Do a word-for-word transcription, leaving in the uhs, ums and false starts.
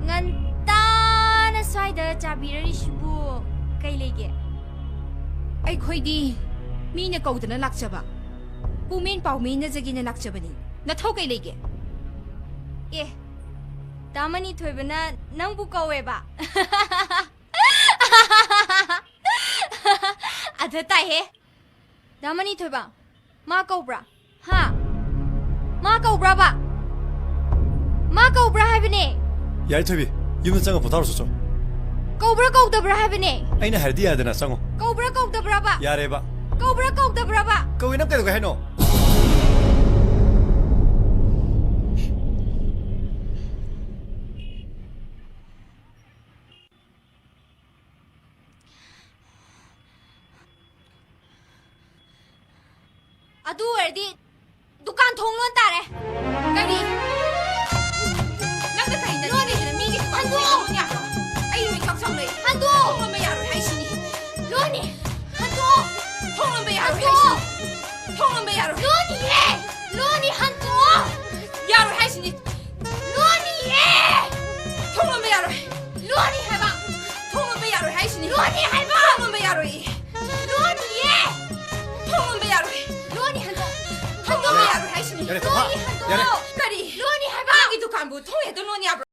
ꯉꯟꯇꯥꯅ ꯁ꯭ꯋꯥꯏꯗ ꯆꯥꯕꯤꯔꯔꯤꯁꯤꯕꯨ ꯀꯩ ꯂꯩꯒꯦ? ꯑꯩꯈꯣꯏꯗꯤ ꯃꯤꯅ ꯀꯧꯗꯅ ꯂꯥꯛꯆꯕ, ꯄꯨꯃꯦꯟ ꯄꯥꯎꯃꯦꯟꯅꯖꯒꯦꯅ ꯂꯥꯛꯆꯕꯅꯤ꯫ ꯅꯊꯧ ꯀꯩ ꯂꯩꯒꯦ? ꯑꯦ, ꯗꯥ ꯃꯅꯤ ꯊꯣꯏꯕꯅ ꯅꯪꯕꯨ ꯀꯧꯋꯦꯕ? ꯑꯗ ꯇꯥꯏꯍꯦ꯫ ꯗꯥ ꯃꯅꯤ ꯊꯣꯏꯕ, ꯃꯥ ꯀꯧꯕ꯭ꯔꯥ? ꯍꯥ? ꯃꯥ ꯀꯧꯕ꯭ꯔꯥꯕ? ꯃꯥ ꯀꯧꯕ꯭ꯔꯥ ꯍꯥꯏꯕꯅꯦ? ꯌꯥꯏ ꯊꯣꯏꯕꯤ, ꯌꯨꯝꯗ ꯆꯪꯉ ꯄꯣꯊꯥꯔꯨꯆꯣ ꯆꯣ꯫ ꯀꯧꯕ꯭ꯔꯥ ꯀꯧꯗꯕ꯭ꯔꯥ ꯍꯥꯏꯕꯅꯦ? ꯑꯩꯅ ꯍꯥꯏꯔꯗꯤ ꯌꯥꯗꯅ ꯆꯪꯉꯣ꯫ ꯀꯧꯕ꯭ꯔꯥ ꯀꯧꯗꯕ꯭ꯔꯥꯕ? ꯌꯥꯔꯦꯕ꯫ ꯀꯧꯕ꯭ꯔꯥ ꯀꯧꯗꯕ꯭ꯔꯥꯕ? ꯀꯧꯏ, ꯅꯪ ꯀꯩꯗꯧꯒꯦ ꯍꯥꯏꯅꯣ? ꯑꯗꯨ ꯑꯣꯏꯔꯗꯤ ꯗꯨꯀꯥꯟ ꯊꯣꯡ ꯂꯣꯟ ꯇꯥꯔꯦ꯫ ꯀꯔꯤ? ꯅꯪꯅ ꯀꯔꯤ ꯅꯠꯇꯦ ꯂꯣꯟꯅꯤ꯫ ꯀꯩꯅꯣ? ꯃꯤꯒꯤ ꯗꯨꯀꯥꯟ ꯊꯣꯡ ꯍꯟꯗꯣꯛꯑꯣ꯫ ꯂꯣꯟ ꯌꯥꯕ꯭ꯔꯣ? ꯑꯩ ꯍꯨꯏ ꯀꯛ ꯁꯝ ꯂꯩ꯫ ꯍꯟꯗꯣꯛꯑꯣ꯫ ꯊꯣꯡ ꯂꯣꯟꯕ ꯌꯥꯔꯣꯏ ꯍꯥꯏꯁꯤꯅꯤ꯫ ꯂꯣꯟꯅꯤ꯫ ꯍꯟꯗꯣꯛꯑꯣ꯫ ꯊꯣꯡ ꯂꯣꯟꯕ ꯌꯥꯔꯣꯏ ꯍꯟꯗꯣꯛꯑꯣ꯫ ꯍꯥꯏꯁꯤꯅꯤ꯫ ꯊꯣꯡ ꯂꯣꯟꯕ ꯌꯥꯔꯣꯏ꯫ ꯂꯣꯟꯅꯤꯌꯦ꯫ ꯂꯣꯟꯅꯤ, ꯍꯟꯗꯣꯛꯑꯣ꯫ ꯌꯥꯔꯣꯏ ꯍꯥꯏꯁꯤꯅꯤ꯫ ꯂꯣꯟꯅꯤꯌꯦ꯫ ꯊꯣꯡ ꯂꯣꯟꯕ ꯌꯥꯔꯣꯏ꯫ ꯂꯣꯟꯅꯤ ꯍꯥꯏꯕ꯫ ꯊꯣꯡ ꯂꯣꯟꯕ ꯌꯥꯔꯣꯏ ꯍꯥꯏꯁꯤꯅꯤ꯫ ꯂꯣꯟꯅꯤ ꯍꯥꯏꯕ꯫ ꯊꯣꯡ ꯂꯣꯟꯕ ꯌꯥꯔꯣꯏ꯫ ꯂꯣꯟꯅꯤꯌꯦ꯫ ꯊꯣꯡ ꯂꯣꯟꯕ ꯌꯥꯔꯣꯏ꯫ ꯂꯣꯟꯅꯤ ꯍꯟꯗꯣꯛ-, ꯊꯣꯡ ꯂꯣꯟꯕ ꯌꯥꯔꯣꯏ ꯍꯥꯏꯁꯤꯅꯤ꯫ ꯌꯥꯔꯦ, ꯄꯣꯊꯥ꯫ ꯂꯣꯟꯅꯤ ꯍꯟꯗꯣꯛ-, ꯌꯥꯔꯦ꯫ ꯀꯔꯤ? ꯂꯣꯟꯅꯤ ꯍꯥꯏꯕ꯫ ꯅꯪꯒꯤ ꯗꯨꯀꯥꯟꯕꯨ ꯊꯣꯡ ꯍꯦꯛꯇ ꯂꯣꯟ ꯌꯥꯕ꯭ꯔꯣ?